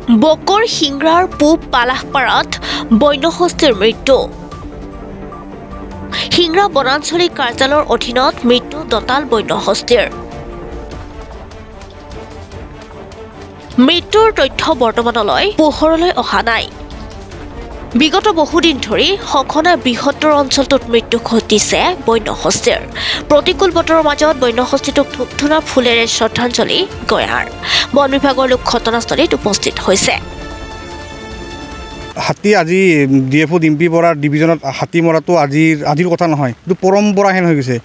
Bakr সিংৰাৰ পূব পালাহপাৰাত বন্যহস্তীৰ মৃত্যু। সিংৰা বনাঞ্চলিক কাৰ্যালয়ৰ অধীনত মৃত্যু দঁতাল বন্যহস্তীৰ। মৃত্যুৰ তথ্য বৰ্তমানলৈ পোহৰলৈ অহা নাই। বিগত বহুদিন ধৰি সঘনাই বৃহত্তৰ অঞ্চলটোত মৃত্যু ঘটিছে বন্যহস্তীৰ। প্ৰতিকূল বতৰৰ মাজত বন্যহস্তীটোক ধূপ-ধূনা ফুলেৰে শ্ৰদ্ধাঞ্জলি গয়াৰ। বন বিভাগৰ লোক ঘটনাস্থলীত উপস্থিত হৈছে। হাতী আজি ডি এফ অ' ডিম্পী বৰাৰ ডিভিজনত হাতী মৰাটো আজিৰ কথা নহয়, কিন্তু পৰম্পৰাহেন হৈ গৈছে।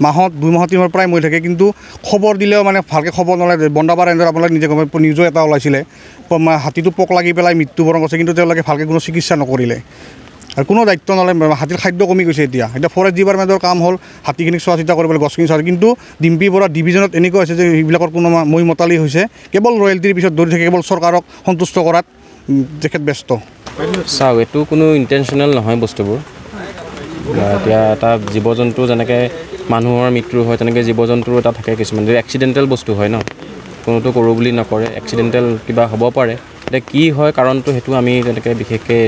মাহত 2 মাহত 3 মাহৰ প্ৰায় মৰি থাকে, কিন্তু খবৰ দিলেও মানে ভালকৈ খবৰ নলয়। বন্দাপাৰা ৰেঞ্জৰ আপোনালোকে নিজে গম পায়, নিউজো এটা ওলাইছিলে, হাতীটো পোক লাগি পেলাই মৃত্যুবৰণ কৰিছে, কিন্তু তেওঁলোকে ভালকৈ কোনো চিকিৎসা নকৰিলে আৰু কোনো দায়িত্ব নলয়। হাতীৰ খাদ্য কমি গৈছে। এতিয়া ফৰেষ্ট ডিপাৰ্টমেণ্টৰ কাম হ'ল হাতীখিনিক চোৱা চিতা কৰিবলৈ, গছখিনি চোৱা, কিন্তু ডিম্পী বৰা ডিভিজনত এনেকুৱা হৈছে যে সেইবিলাকৰ কোনো মই মতালি হৈছে, কেৱল ৰয়েল্টিৰ পিছত দৌৰি থাকে, কেৱল চৰকাৰক সন্তুষ্ট কৰাত তেখেত ব্যস্ত। চাওক, এইটো কোনো ইণ্টেনশ্যনেল নহয় বস্তুবোৰ। এতিয়া এটা জীৱ জন্তু যেনেকৈ মানুহৰ মৃত্যু হয়, তেনেকৈ জীৱ জন্তুৰো এটা থাকে কিছুমান এক্সিডেণ্টেল বস্তু হয় ন, কোনোতো কৰোঁ বুলি নকৰে, এক্সিডেণ্টেল কিবা হ'ব পাৰে। এতিয়া কি হয় কাৰণটো সেইটো আমি তেনেকৈ বিশেষকৈ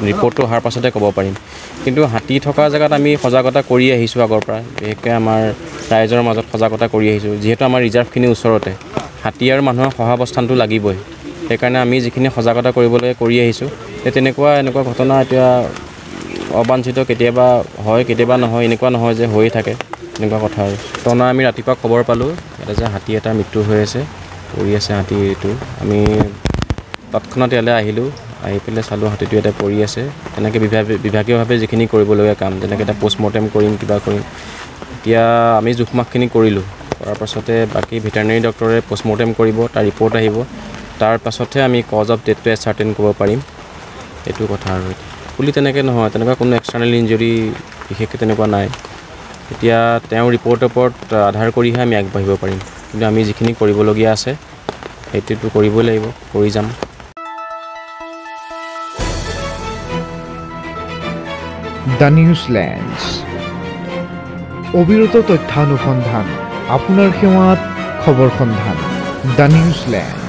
ৰিপৰ্টটো অহাৰ পাছতে ক'ব পাৰিম। কিন্তু হাতী থকা জেগাত আমি সজাগতা কৰি আহিছোঁ আগৰ পৰা, বিশেষকৈ আমাৰ ৰাইজৰ মাজত সজাগতা কৰি আহিছোঁ। যিহেতু আমাৰ ৰিজাৰ্ভখিনি ওচৰতে, হাতী আৰু মানুহৰ সহাৱস্থানটো লাগিবই, সেইকাৰণে আমি যিখিনি সজাগতা কৰিবলৈ কৰি আহিছোঁ। তেনেকুৱা এনেকুৱা ঘটনা এতিয়া অবাঞ্ছিত কেতিয়াবা হয়, কেতিয়াবা নহয়, এনেকুৱা নহয় যে হৈয়ে থাকে, তেনেকুৱা কথা। আৰু টনা আমি ৰাতিপুৱা খবৰ পালোঁ ইয়াতে যে হাতী এটা মৃত্যু হৈ আছে, পৰি আছে হাতীটো। আমি তৎক্ষণাত ইয়ালৈ আহিলোঁ, আহি পেলাই চালোঁ হাতীটো ইয়াতে পৰি আছে। তেনেকৈ বিভাগীয়ভাৱে যিখিনি কৰিবলগীয়া কাম, যেনেকৈ এটা পষ্টমৰ্টেম কৰিম, কিবা কৰিম, এতিয়া আমি জোখমাখখিনি কৰিলোঁ। কৰাৰ পাছতে বাকী ভেটেৰিনেৰী ডক্টৰে পষ্টমৰ্টেম কৰিব, তাৰ ৰিপৰ্ট আহিব, তাৰ পাছতহে আমি কজ অফ ডেথটো এচাৰ্টেইন কৰিব পাৰিম, এইটো কথা। আৰু বুলি তেনেকৈ নহয়, তেনেকুৱা কোনো এক্সটাৰ্নেল ইঞ্জুৰি বিশেষকৈ তেনেকুৱা নাই। এতিয়া তেওঁৰ ৰিপৰ্টৰ ওপৰত আধাৰ কৰিহে আমি আগবাঢ়িব পাৰিম, কিন্তু আমি যিখিনি কৰিবলগীয়া আছে সেইটোতো কৰিবই লাগিব, কৰি যাম। The news lens, অবিৰত তথ্যানুসন্ধান, আপোনাৰ সেৱাত খবৰ সন্ধান। The news lens.